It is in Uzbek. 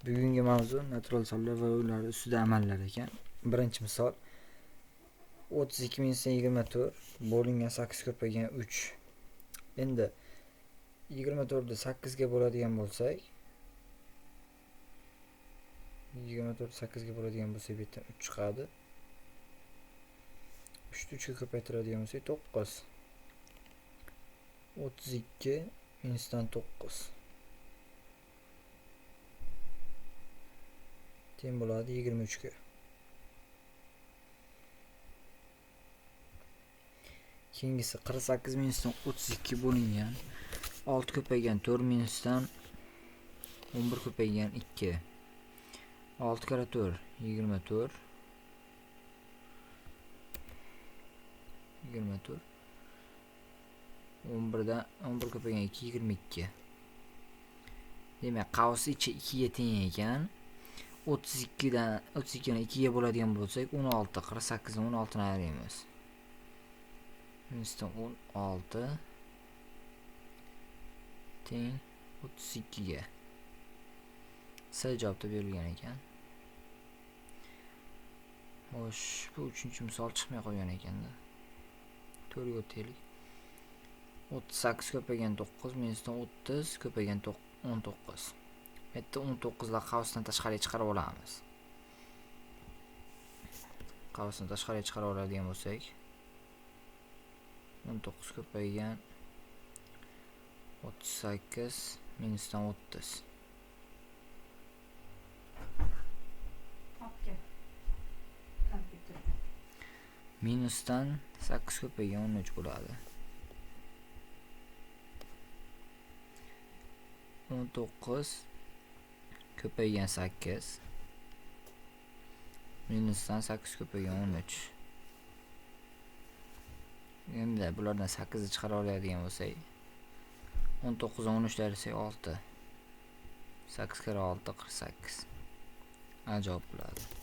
Bugungi mavzu natural sonlar va ular ustida amallar ekan. Birinchi misol 32 minusdan 24 bo'lingan 8 ko'paygan 3. Endi 24 ni 8 ga bo'ladigan bo'lsak, 24 8 ga bo'ladigan bo'lsak, bu yerdan 3 chiqadi. 3 ni 3 ga ko'paytiradigan bo'lsak 9. 32 minusdan 9 teng bo'ladi 23 ga. Keyingisi 48 minusdan 32 bo'lingan 6 ko'paygan 4 minusdan 11 ko'paygan 2. 6 karra 4 24. 24 11dan 11 ko'paygan 2 22. Demak, qavs ichi 2 ga teng ekan. 32 dan 32 ni 2 ga bo'ladigan bo'lsak 16, 48 dan 16 ni ayiramiz. Minusdan 16 teng 32 ga. S javobda berilgan ekan. Xo'sh, bu 3-misol chiqmay qolgan ekanda. 4 ga o'taylik. 38 ko'paygan 9 minusdan 30 ko'paygan 19. Bu yerda 19 lar qavsdan tashqariga chiqarib olamiz. Qavsdan tashqariga chiqarib oladigan bo'lsak 19 ko'paygan 38 minusdan 30. Olib kompyuterda. Minusdan 8 ko'paygan 13 bo'ladi. 19 ko'paygan 8 minusdan 8 ko'paygan 13. Endi bulardan 8 ni chiqara oladigan bo'lsak 19 dan 13 ayirsak 6. 8 karra 6 48. A javob bo'ladi.